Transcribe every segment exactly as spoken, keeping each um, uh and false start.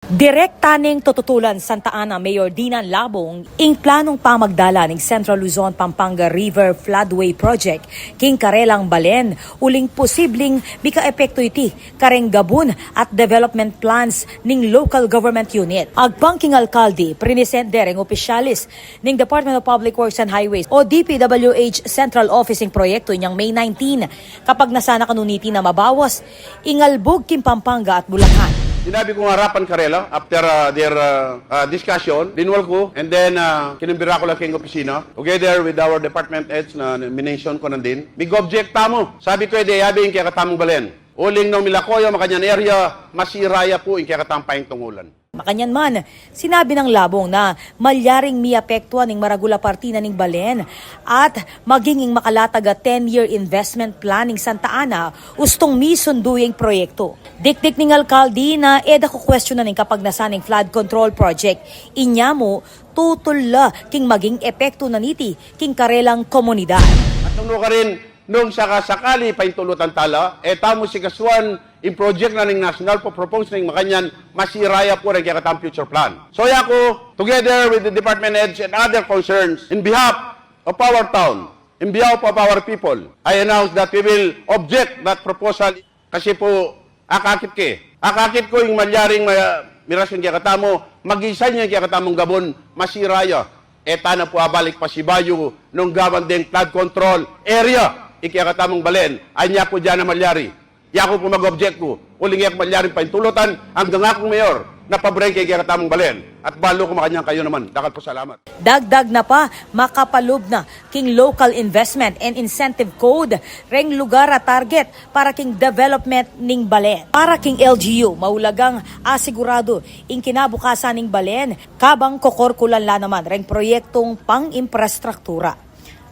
Direkta ning tututulan Santa Ana Mayor Dinan Labong ing planung pamagdala ning Central Luzon Pampanga River Floodway Project king karelang balen, uling posibling mika-epekto iti kareng gabun at development plans ning local government unit. Agpang king alkalde, prinisent de reng opisyalis ning Department of Public Works and Highways o D P W H Central Office ing proyekto inyang May nineteen, kapagnasan na kanu niti na mabawas ing albug king Pampanga at Bulacan. Sinabi ko ing arapan karela, after, ah, their, ah, ah, discussion, linwal ko, and then, ah, kinumbira ko la king opisina, together with our department heads na minention ko nandin. Mig-object tamu. Sabi ko, e de yabe ing kekatamung balen. Uling nung milako ya makanyan area, masira ya pu ing kekatamung paintungulan. Makanyan man, sinabi nang Labong na malyaring miapektuan ing maragul a parti na ning balen at maging ing makalatag a ten-year investment plan ning Santa Ana ustung misundu ya ing proyekto. Dikdik ning alkalde na e da kukwestiyonan ing kapagnasan ning flood control project. Inya mu, tutul la king maging epekto na niti king karelang komunidad. At nung nukarin, nung saka-sakali paintulutan tala, e tamu sikasuan ing project na ning national, pu-propose na ing makanyan, masira ya pu reng kekatamung future plan. So yaku, together with the department heads and other concerns, in behalf of our town, in behalf of our people, I announce that we will object that proposal. Kasi pu, akakit ke. Akakit ku ing malyaring ma-, miras ing kekatamu, magisan ya ing kekatamung gabun, masira ya. E tana pu abalik pasibayu nung gawan deng flood control area ing kekatamung balen. Anya ku dinan a malyari. Yaku pu mag-object ku. Uling e ku malyaring paintulutan anggang aku mayor na paburen ke ing kekatamung balen. At balu ku makanyan kayu naman. Dakal pu salamat. Dagdag na pa, makapalub na king Local Investment and Incentive Code reng lugar a target para king development ning balen. Para king L G U, maulagang asiguradu ing kinabukasan ning balen, kabang kokorkulan la naman reng proyektung pang-imprastruktura.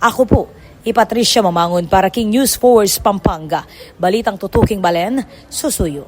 Aku pu i Patricia Mamangun para king News Force Pampanga. Balitang tutuking balen, susuyu.